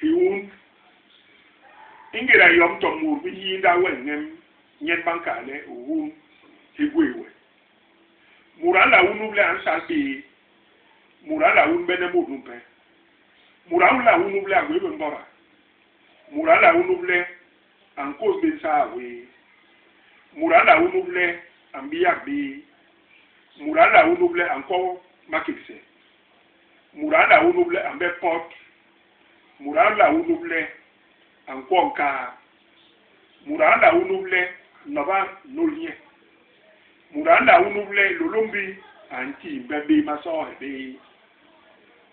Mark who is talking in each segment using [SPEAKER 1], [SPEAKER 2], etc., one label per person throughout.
[SPEAKER 1] Hiun. I ngéda yom to mut bi nyiinda we ñem, nyen ba nkal le u hun, hi gwéé we. Mut a nla unup le a nsal béé. Mut a nla unbene mut numpe. Mut a nla unup le a gwéé bé mbôda. Mut a nla unup le a nkôs bé nsaa wéé. Mut a nla unup le a mbiyak béé. Mut a nla unup le a nkwo makégse. Mut a nla unup le a mbep pot. Mut a nla unup le a nkwo nkaa. Mut a nla unup le nop a nôl nye. Mut a nla unup le Hilôlômbi a ntimbhe bé masoohe méé.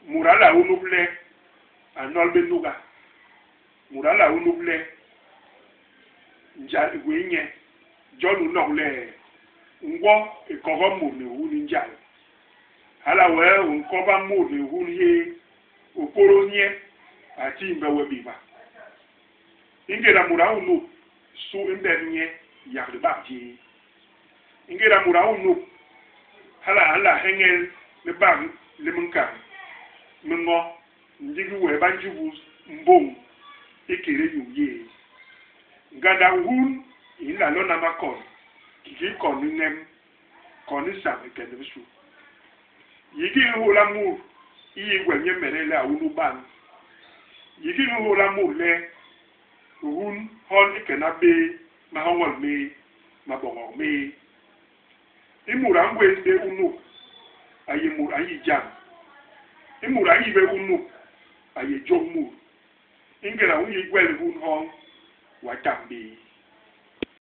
[SPEAKER 1] Mut a nla unup le a nnol bé nuga. Mut a nla unup le njal i gwéé nye. Jon u nok le ngwo i kogop mut ni hun i njal. Hala wee u nkoba mut ni hun hyéé, u pôdôs nye, a timbhe we béba. I ngéda mut a unup, su i mbep nye yak libak jéé. I ngéda mut a unup, hala a nla heñel libak li minkañ mi ño, ndigi wee ba njubus mbôñ ikédé nyuu yéé. Ngandak hun i nla lona makon kiki kon i ñem, kon i sañ i ke ni bisu. Yigil i nhôla mut i yi gwel nyemede le a unup bañ. Yigil i nhôla mut le hun hon i kena bé mahoñol mé, maboñok mé. I mut a ngwés bé unup a yé mut a nyi jam. I mut a nyi bé unup a yé jôñ mut. I ngéda u nyi gwel hun hoñ, w'a tam bé.